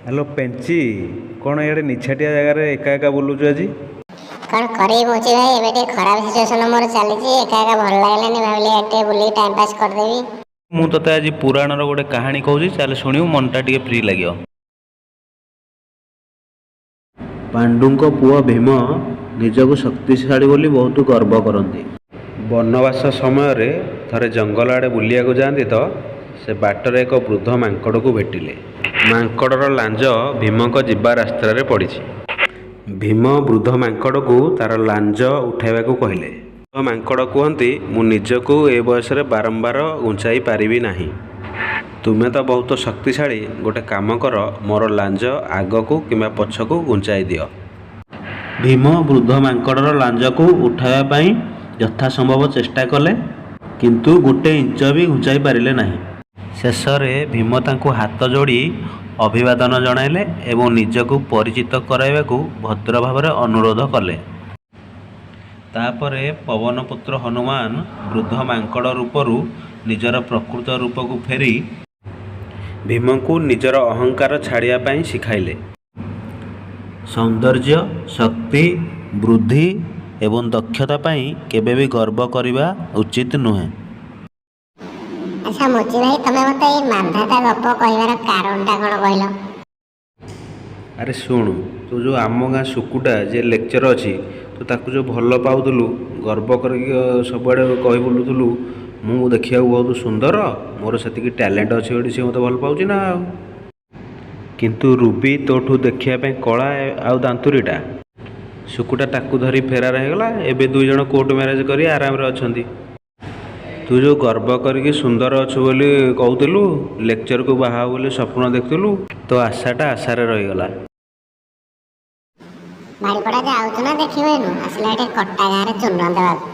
Hello ପେଞ୍ଚି, କ'ଣ ଇଆଡ଼େ ନିଛାଟିଆ ଜାଗାରେ ଏକା ଏକା ବୁଲୁଛୁ ଆଜି? କ'ଣ କରିବି ମୋଚି ଭାଇ, ଏବେ ଟିକେ ଖରାପ ସିଚୁଏସନ୍ ମୋର ଚାଲିଛି। ଏକା ଏକା ଭଲ ଲାଗିଲାନି, ଭାବିଲି ଇଆଡ଼େ ଟିକେ ବୁଲିକି ଟାଇମ୍ ପାସ୍ କରିଦେବି। ମୁଁ ତୋତେ ଆଜି ପୁରାଣର ଗୋଟେ କାହାଣୀ କହୁଛି, ଚାଲେ ଶୁଣିବୁ, ମନଟା ଟିକେ ଫ୍ରି ଲାଗିବ। ପାଣ୍ଡୁଙ୍କ ପୁଅ ଭୀମ ନିଜକୁ ଶକ୍ତିଶାଳୀ ବୋଲି ବହୁତ ଗର୍ବ କରନ୍ତି। ବନବାସ ସମୟରେ ଥରେ ଜଙ୍ଗଲ ଆଡ଼େ ବୁଲିବାକୁ ଯାଆନ୍ତି ତ ସେ ବାଟରେ ଏକ ବୃଦ୍ଧ ମାଙ୍କଡ଼କୁ ଭେଟିଲେ। ମାଙ୍କଡ଼ର ଲାଞ୍ଜ ଭୀମଙ୍କ ଯିବା ରାସ୍ତାରେ ପଡ଼ିଛି। ଭୀମ ବୃଦ୍ଧ ମାଙ୍କଡ଼କୁ ତାର ଲାଞ୍ଜ ଉଠାଇବାକୁ କହିଲେ। ବୃଦ୍ଧ ମାଙ୍କଡ଼ କୁହନ୍ତି, "ମୁଁ ନିଜକୁ ଏ ବୟସରେ ବାରମ୍ବାର ଘୁଞ୍ଚାଇ ପାରିବି ନାହିଁ। ତୁମେ ତ ବହୁତ ଶକ୍ତିଶାଳୀ। ଗୋଟେ କାମ କର, ମୋର ଲାଞ୍ଜ ଆଗକୁ କିମ୍ବା ପଛକୁ ଘୁଞ୍ଚାଇ ଦିଅ।" ଭୀମ ବୃଦ୍ଧ ମାଙ୍କଡ଼ର ଲାଞ୍ଜକୁ ଉଠାଇବା ପାଇଁ ଯଥାସମ୍ଭବ ଚେଷ୍ଟା କଲେ, କିନ୍ତୁ ଗୋଟେ ଇଞ୍ଚ ବି ଘୁଞ୍ଚାଇ ପାରିଲେ ନାହିଁ। ଶେଷରେ ଭୀମ ତାଙ୍କୁ ହାତ ଯୋଡ଼ି ଅଭିବାଦନ ଜଣାଇଲେ ଏବଂ ନିଜକୁ ପରିଚିତ କରାଇବାକୁ ଭଦ୍ର ଭାବରେ ଅନୁରୋଧ କଲେ। ତାପରେ ପବନପୁତ୍ର ହନୁମାନ ବୃଦ୍ଧ ମାଙ୍କଡ଼ ରୂପରୁ ନିଜର ପ୍ରକୃତ ରୂପକୁ ଫେରି ଭୀମଙ୍କୁ ନିଜର ଅହଙ୍କାର ଛାଡ଼ିବା ପାଇଁ ଶିଖାଇଲେ। ସୌନ୍ଦର୍ଯ୍ୟ, ଶକ୍ତି, ବୁଦ୍ଧି ଏବଂ ଦକ୍ଷତା ପାଇଁ କେବେ ବି ଗର୍ବ କରିବା ଉଚିତ ନୁହେଁ। ଆଚ୍ଛା ମୋଚି ଭାଇ, ତମେ ମୋତେ ଏଇ ମାନ୍ଧାତା ଗପ କହିବାର କାରଣଟା କ'ଣ କହିଲ? ଆରେ ଶୁଣୁ, ତୁ ଯେଉଁ ଆମ ଗାଁ ସୁକୁଟା, ଯିଏ ଲେକ୍ଚର ଅଛି, ତୁ ତାକୁ ଯେଉଁ ଭଲ ପାଉଥିଲୁ, ଗର୍ବ କରିକି ସବୁଆଡ଼େ କହି ବୁଲୁଥିଲୁ, ମୁଁ ଦେଖିବାକୁ ବହୁତ ସୁନ୍ଦର, ମୋର ସେତିକି ଟ୍ୟାଲେଣ୍ଟ ଅଛି ବୋଲି ସିଏ ମୋତେ ଭଲ ପାଉଛି ନା ଆଉ। କିନ୍ତୁ ରୁବି ତୋଠୁ ଦେଖିବା ପାଇଁ କଳା ଆଉ ଦାନ୍ତୁରିଟା। ସୁକୁଟା ତାକୁ ଧରି ଫେରାର ହେଇଗଲା। ଏବେ ଦୁଇ ଜଣ କୋର୍ଟ ମ୍ୟାରେଜ କରି ଆରାମରେ ଅଛନ୍ତି। ତୁ ଯେଉଁ ଗର୍ବ କରିକି ସୁନ୍ଦର ଅଛୁ ବୋଲି କହୁଥିଲୁ, ଲେକ୍ଚରକୁ ବାହା ହବୁ ବୋଲି ସ୍ୱପ୍ନ ଦେଖୁଥିଲୁ, ତୋ ଆଶାଟା ଆଶାରେ ରହିଗଲା। ବାରିପଡ଼ା ଯାଉଛୁ ନା ଦେଖିବ? ଏନୁ ଆସିଲା ଏଠି କଟା ଗାଁରେ ଚୂନ ଦେବାକୁ।